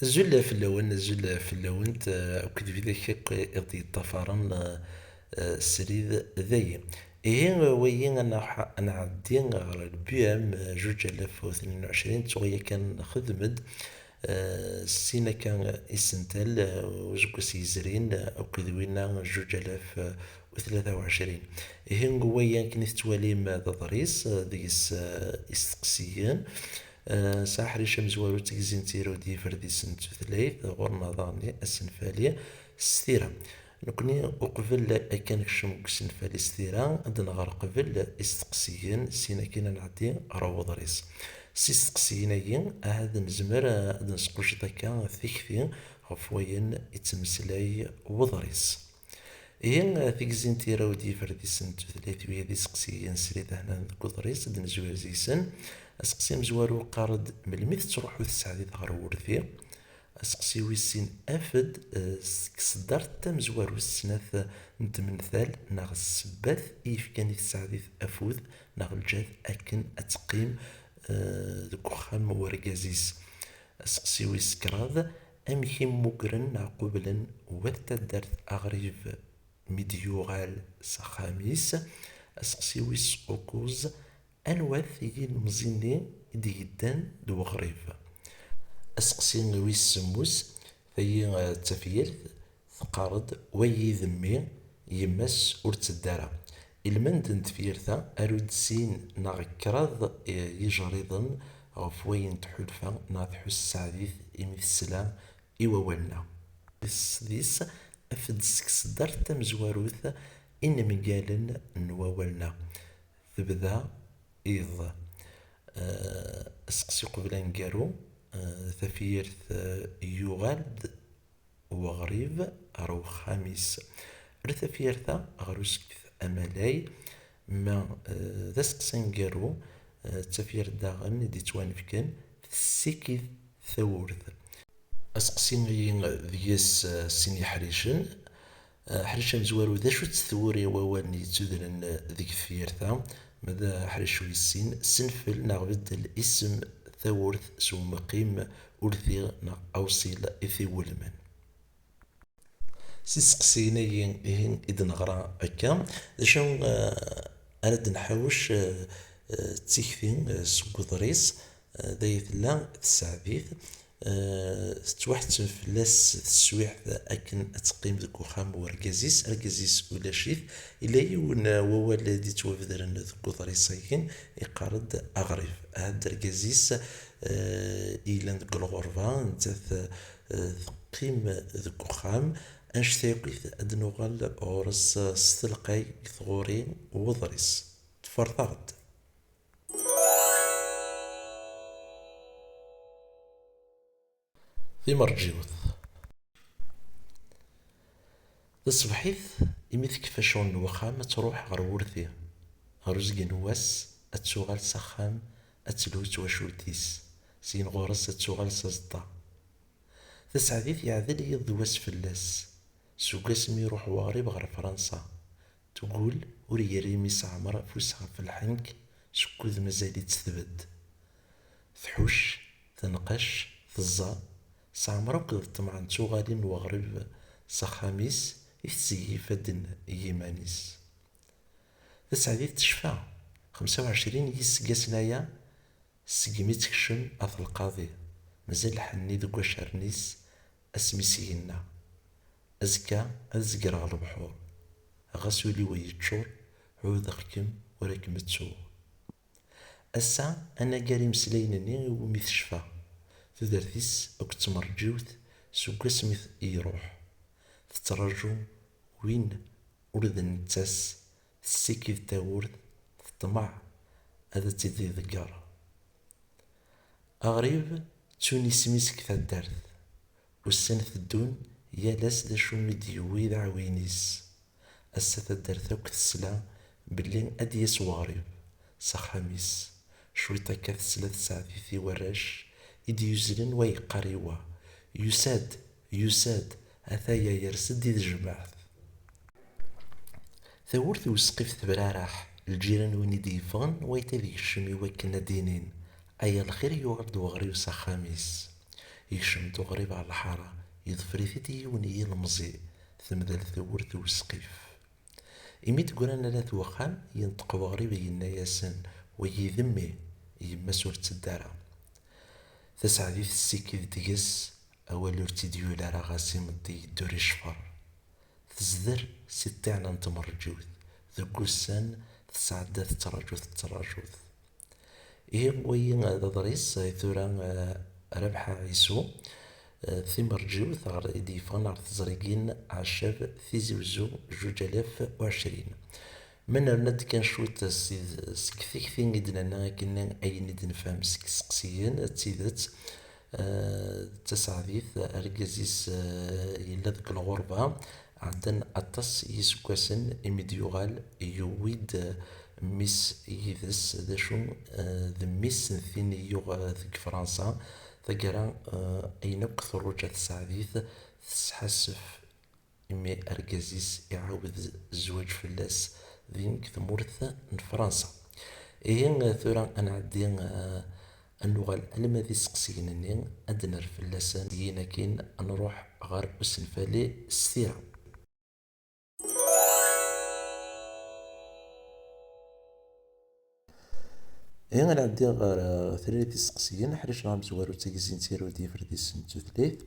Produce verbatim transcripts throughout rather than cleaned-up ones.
Azul fell-awen, azul fell-awent, eh, akked widak akk i ɣ-d-yeṭṭafaren, eh, eh, srid dayi. Ihi, wagi ad nɛeddi ɣer lbuyam, eh, zuǧ alaf u tnin u ɛecrin, ttuɣ yakan xedmen-d, eh, sin akka isental, eh, useggas yezrin, eh, akked winna zuǧ alaf u tlata u ɛecrin. Ihi, wagi akken i tettwalim d aḍris, eh, deg-s, eh, isteqsiyen. Eh, sɛa aḥric amezwaru d tigzi n tira u d yiferdisen n tutlayt, ɣur-neɣ daɣen asenfali s tira. Nekni, uqbel akka nekcem deg usenfali s tira, ad nɣer qbel isteqsiyen, sin akin ad nɛeddi ɣer uḍris. S isteqsiyen-agi, ahat nezmer, eh, ad nesqujjet akka tikti ɣef wayen ittmeslay uḍris. Ihi, tigzi n tira u d yiferdisen n tutlayt, wiya d iseqsiyen srid ahnan deg uḍris, ad nezwir zi-sen. Aseqsi amezwaru qqar-d: melmi tettruḥu tsaɛdit ɣer wurti? Aseqsi wis sin: af-d, eh, seg tseddart tamezwarut snat n tmental neɣ ssebbat i yefkan i tsaɛdit afud neɣ lǧehd akken ad teqqim, eh, deg uxxam n urgaz-is. Aseqsi wis kraḍ: amek i mmugren neɣ qublen wat taddart aɣrib mi d-yuɣal s axxam-is? Aseqsi wis ukuẓ: anwa-t yilemẓi-nni i d-yeddan d weɣrib? Aseqsi wis semmus: tayi, eh, d tafyirt, teqqar-d: wagi d mmi, yemma-s ur tteddu ara. Ilmend n tefyirt-a, aru-d sin neɣ kraḍ, eh, yijriḍen ɣef wayen tḥulfa neɣ tḥuss tsaɛdit imi tesla i wawalen-a. Sdis: af-d seg tseddart tamezwarut inemgalen n wawalen-a. Tebda iḍ. Eh, aseqsi uqbel aneggaru, eh, tafyirt, eh, yuɣal-d weɣrib ɣer uxxam-is. Ar tafyirt-a ɣer usget amalay, ma, eh, d aseqsi aneggaru, eh, d tafyirt daɣen i d-yettwanefken: tessikid tawwurt. Aseqsi-agi deg-s, eh, sin iḥricen. Eh, aḥric amezwaru: d acu-tt twuri n wawalen yettudren deg tefyirt-a? Ma d aḥric wis sin: senfel neɣ beddel isem tawwurt s umqim urti neɣ awṣil i t-iwulmen. S iseqsiyen-agi ihi i d-neɣra akka, d acu, eh, ara d-nḥawec, eh, eh, d tikti, eh, seg uḍris, eh, d ay tella tsaɛdit, eh, tettwaḥettem fell-as teswiɛt akken ad teqqim deg uxxam n urgaz-is, argaz-is ulac-it. Yella yiwen, eh, wawal i d-yettwabedren deg uḍris-agi, iqqar-d aɣrib. Ahat d argaz-is, eh, yellan deg lɣerba, nettat, eh, teqqim deg uxxam. Annect-a akk ad d-nuɣal ɣur-s s telqay deg tɣuri n uḍris. Ḍefret-aɣ-d. Timerǧiwt. Taṣebḥit, imi tekfa ccɣel n wexxam, ad truḥ ɣer wurti. Ɣer uzgen n wass, ad tuɣal s axxam, ad telhu d twacult-is. Syin ɣur-s ad tuɣal s aẓeṭṭa. Taseɛdit yeɛdel yiḍ d wass fell-as. Seg wasmi iruḥ weɣrib ɣer Fransa, tgul ur yerri imi s Ɛmer afus ɣef lḥenk, skud mazal-itt tbedd. Tḥucc, tenqec, teẓẓa, s Ɛmer akked ṭṭmeɛ n tuɣalin n weɣrib s axxam-is i tetteg ifadden i yiman-is. Taseɛdit tecfa, xemsa u ɛecrin n yiseggasen aya, segmi tekcem at lqaḍi, mazal lḥenni deg wacaren-is, asmi s-yenna: azekka ad zegreɣ lebḥur, ɣas ul-iw yeččur, ɛudeɣ-kem ur ad kem-ttuɣ. Ass-a, anagar imeslayen-nni iwumi tecfa, tudert-is akked tmerǧiwt seg wasmi t-, iruḥ. Tettraǧu win ur d nettas, tessikid tawwurt, teṭmeɛ ad tt-id-iḍegger. Aɣrib ttun isem-is deg taddart. Ussan teddun, yal ass d acu i d-yewwi d aɛwin-is. Ass-a taddart akk tesla belli ad d-yas weɣrib s axxam-is. Cwiṭ akka tesla tseɛdit i warrac i d-yuzzlen wa yeqqar i wa: yusa-d, yusa-d, ataya yers-d i tejmaɛt. Tawwurt n wesqif tebraraḥ, lǧiran win i d-yeffɣen wayt ad yekcem i wakken ad d-inin: aya lxir, yuɣal-d weɣrib s axxam-is. Yekcem-d uɣrib ɣer lḥara, yeḍfer-it-id yiwen n yilemẓi, temdel tewwurt n wesqif. Imi d-ggran ala at wexxam, yenṭeq weɣrib yenna-yasen: "Wagi d mmi, yemma-s ur tteddu ara." Taseɛdit tessikid deg-s, awal ur tt-id-yuli ara ɣas imeṭṭi yeddur icfer. Tezder si ṭṭiɛna n tmerǧiwt, deg ussan tesɛedda tettraǧu tettraǧut. Ihi wagi d aḍris i tura, eh, Rabeḥ Ɛisu, eh, timerǧiwt ɣer, i d-yeffɣen ɣer teẓrigin Ɛeccab Tizi Wezzu juǧ alaf u ɛecrin. Ma nerna-d kan cwiṭ s-, seg tikti i d-nenna akken ayen i d-nefhem seg iseqsiyen d tidet, eh, d taseɛdit, argaz-is, eh, yella deg lɣerba, ɛeddan aṭas n yiseggasen imi d-yuɣal, yewwi-d, eh, mmi-s yid-s, d acu, eh, d mmi-s n tin i yuɣ, eh, deg Fransa. Taggara, eh, ayen akk terruǧa tseɛdit tesḥassef imi argaz-is iɛawed zzwaǧ fell-as din deg tmurt n Fransa. Ihi, eh, tura ad nɛeddi, eh, ad nuɣal alma d iseqsiyen-nni, ad d-nerr fell-asen, syin akkin ad nruḥ ɣer usenfali s tira. Ihi ad nɛeddi ɣer, eh, tlalit iseqsiyen, aḥric neɣ amezwaru d tagzi n tira d yiferdisen n tutlayt.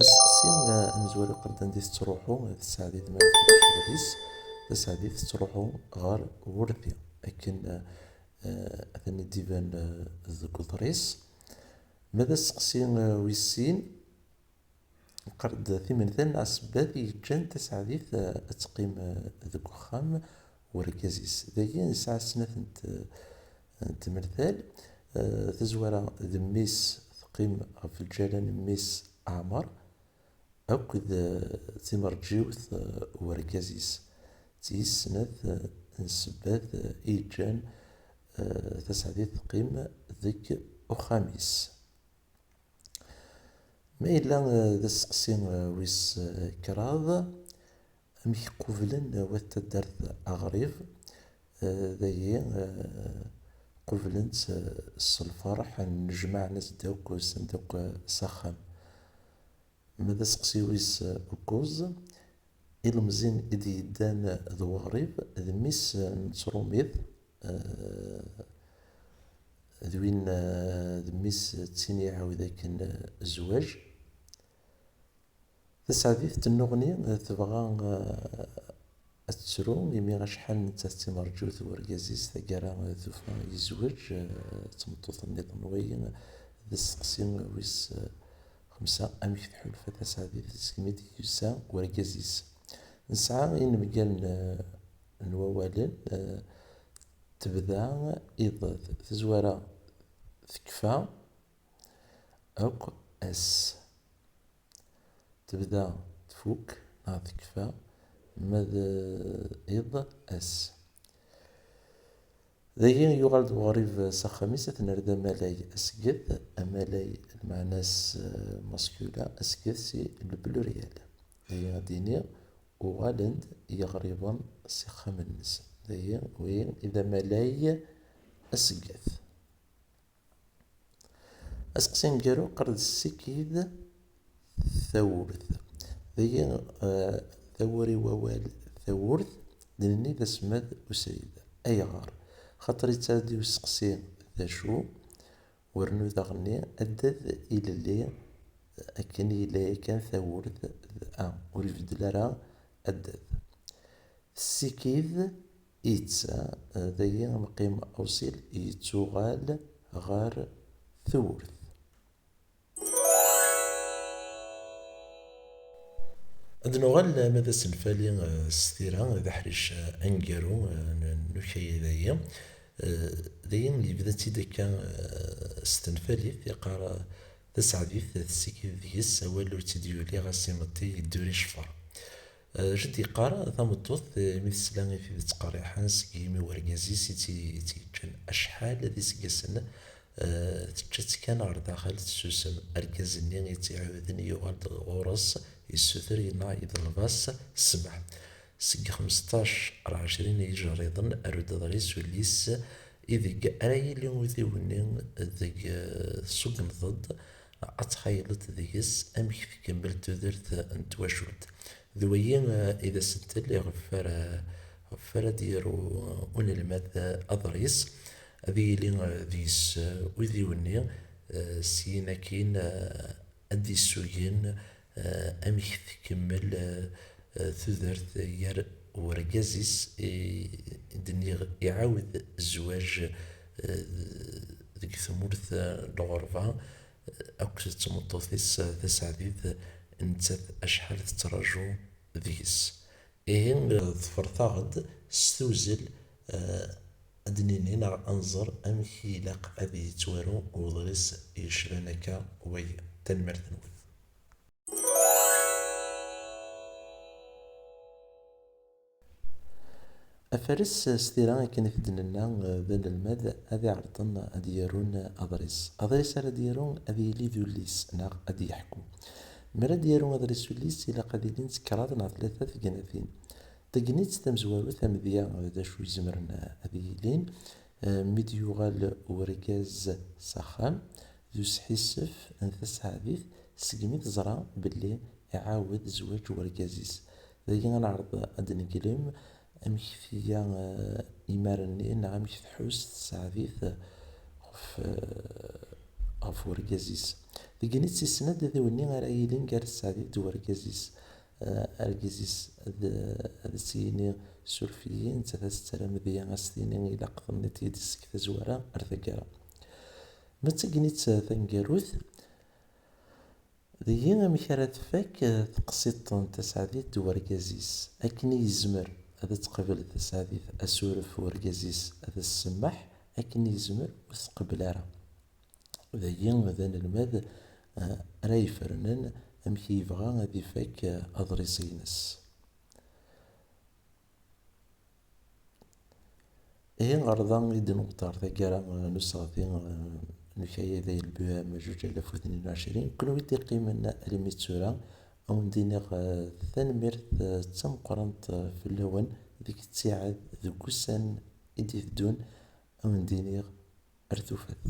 Aseqsi, eh, amezwaru iqqar-d anda i tettruḥu, eh, tseɛdit ma tebda ccɣel-is, taseɛdit tettruḥu ɣer wurti, akken, eh, eh, atan i d-iban, eh, deg uḍris. Ma d aseqsi, eh, wis sin, iqqar-d timental neɣ ssebbat i yeǧǧan taseɛdit, eh, ad teqqim, eh, deg uxxam urgaz-is. Dagi nesɛa snat n t-, n tmental. Eh, tazwara d mmi-s, teqqim ɣef lǧala n mmi-s Ɛmer, akked, eh, timerǧiwt, eh, urgaz-is. D tis snat, eh, n ssebbat, eh, i yeǧǧan, eh, taseɛdit teqqim deg uxxam-is. Ma yella, eh, d aseqsi, eh, wis, eh, kraḍ, amek qublen, eh, wat taddart aɣrib? Eh, dagi, eh, qublen-tt, eh, s lferḥ, nnejmaɛen-as-d akk, usan-d akk, eh, s axxam. Ma d aseqsi wis, eh, ukuẓ, ilemẓi i d-yeddan d weɣrib, d mmi-s n tṛumit, eh, d win, eh, d mmi-s d tin iɛawed akken, eh, zzwaǧ. Taseɛdit tennuɣni, eh, tebɣa, eh, ad tettru, imi acḥal nettat d timerǧut n urgaz-is, taggara, eh, tufa yezweǧ, eh, d tmeṭṭut nniḍen. Wagi d aseqsi wis, eh, xemsa, amek tḥulfa taseɛdit segmi d-yusa urgaz-is? Nesɛa inemgal n, n wawalen, eh, tebda iḍ, tezwara tekfa akk ass. Tebda tfuk neɣ tekfa, ma d iḍ ass. Dagi yuɣal-d weɣrib s axxam-is, ad t-nerr d amalay asget. Amalay, lmeɛna-s, eh, masculin, asget si le pluriel. Dagi ad d-iniɣ uɣalen-d yiɣriben s ixxamen-nsen. Dagi, wi d amalay asget. Aseqsi aneggaru, qqar-d ssikid tawwurt. Dagi, eh, tawwurt i wawal tawwurt, d nenni d asemmad usrid. Ayɣer? Xaṭer yettɛeddi useqsi d acu, wernu daɣenni addad ilelli akken yella yakan tawwurt d a, ur ibeddel ara addad. Tessikid-itt, dagi amqim awṣil yettuɣal ɣer tewwurt. Ad nuɣal ma d asenfali, eh, s tira, d aḥric, eh, aneggaru, eh, n, n ukayad-agi. Eh, dagi yebda-tt-id akka, eh, s tenfalit, yeqqar, eh, taseɛdit tessikid deg-s, awal ur tt-id-yuli ɣas imeṭṭi yeddur iceffer. Eh, d acu d-yeqqar? Tameṭṭut, eh, mi tesla i tidet qerriḥen seg yimi n urgaz-is i tt-, i tt-yeǧǧan acḥal d iseggasen, eh, teǧǧa-tt kan ɣer daxel, tessusem. Argaz-nni i tt-iɛawden yuɣal-d ɣur-s, yessuter, yenna, yeḍleb-as ssmaḥ. Seg xmesṭac ar ɛecrin n yijerriḍen, err-d aḍris, ul-is, ideg ara yili udiwenni deg, eh, tṣuggmeḍ-d ad txayleḍ deg-s amek tkemmel tudert n twacult. D wayi, eh, i d asentel iɣef ara, ɣef ara d-yaru unelmad, eh, aḍris. Ad yili, eh, deg-s, eh, udiwenni, eh, syin akkin, eh, ad d-issugen, eh, amek tkemmel, eh, eh, tudert gar urgaz-is i, i d-nniɣ iɛawed zzwaǧ, eh, deg tmurt, eh, n lɣerba, eh, akked tmeṭṭut-is, eh, taseɛdit, eh, nettat acḥal tettraǧu deg-s. Ihi, eh, tferteɣ-d s tewzel, eh, ad d-nini neɣ ad nẓer amek i ilaq ad yettwaru uḍris yecban akka wagi. Tanemmirt-nwen. Afares s tira, akken i t-id-nenna, d anelmad ad iɛerḍen ad d-yarun aḍris. Aḍris ara d-yaru ad yili d ullis neɣ ad d-yeḥku. Mi ara d-yaru aḍris ullis, ilaq ad ilint kraḍ neɣ tlata tegnatin. Tagnit tamezwarut, amedya d acu izemren ad yilin, eh, mi d-yuɣal urgaz s axxam, d usḥissef n taseɛdit segmi teẓra belli iɛawed zzwaǧ urgaz-is. Dagi ad neɛreḍ ad d-neglem amek tga, eh, imar-nni, neɣ amek tḥus tseɛdit ɣef, eh, ɣef urgaz-is. Tagnit tis snat, d adiwenni ara yilin gar tseɛdit d urgaz-is. Eh, argaz-is ad, ad as-yini: "Suref-iyi", nettat ad s-terr amedya, ad s-tini: "Ilaq tenniḍ-t-id seg tazwara ar taggara." Ma d tagnit taneggarut, dagi amek ara tfak, eh, teqsiṭ n taseɛdit d urgaz-is, akken i yezmer ad teqbel taseɛdit asuref urgaz-is ad as-tsemmeḥ, akken i yezmer ur teqbel ara. Dagi d anelmad, eh, ara ifernen amek i yebɣa ad ifak, eh, aḍris-ines. Ihi ɣer da i d-newweḍ ɣer taggara, eh, n useɣti, eh, n ukayad A L B M zuǧ alaf u tnin u ɛecrin. Kenwi d-iqqimen almi d tura, ad wen-d-iniɣ, eh, tanemmirt, eh, d tameqqrant, eh, fell-awen deg ttiɛad, deg ussan i d-iteddun, ad wen-d-iniɣ ar tufat.